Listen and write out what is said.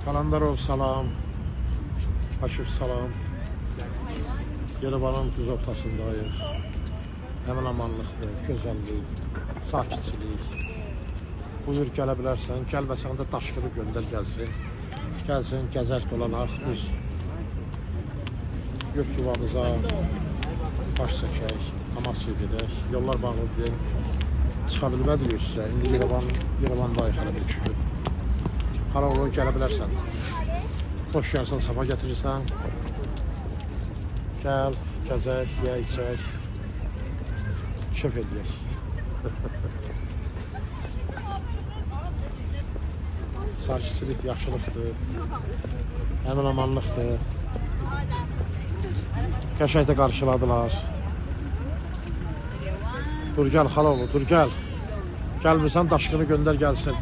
Kalandarov salam. Akif salam. Yerevanın düz ortasındayıq. Həmin amanlıqdır, gözəllik, sakitçilik. Buyur, gələ bilərsən. Gəlməsən də daşqını göndər gəlsin. Gəlsin, gəzək dolanaq biz. Yurt yuvamıza baş çəkək, namaz edək. Yollar bağlıdır. Çıxa bilmədik üstə. İndi Yerevandayıq hələ bir iki gün. Xalaoğlu, gələ bilərsən. Xoş gəlsən, safa gətirirsən. Gəl, gəzək, yeyək, içək. Kef eləyək. Sakitçilik yaxşılıqdır. Əmin amanlıqdır. Qəşəng də qarşıladılar. Dur gəl xalaoğlu, dur gəl. Gəlmirsən, daşqını göndər gəlsin.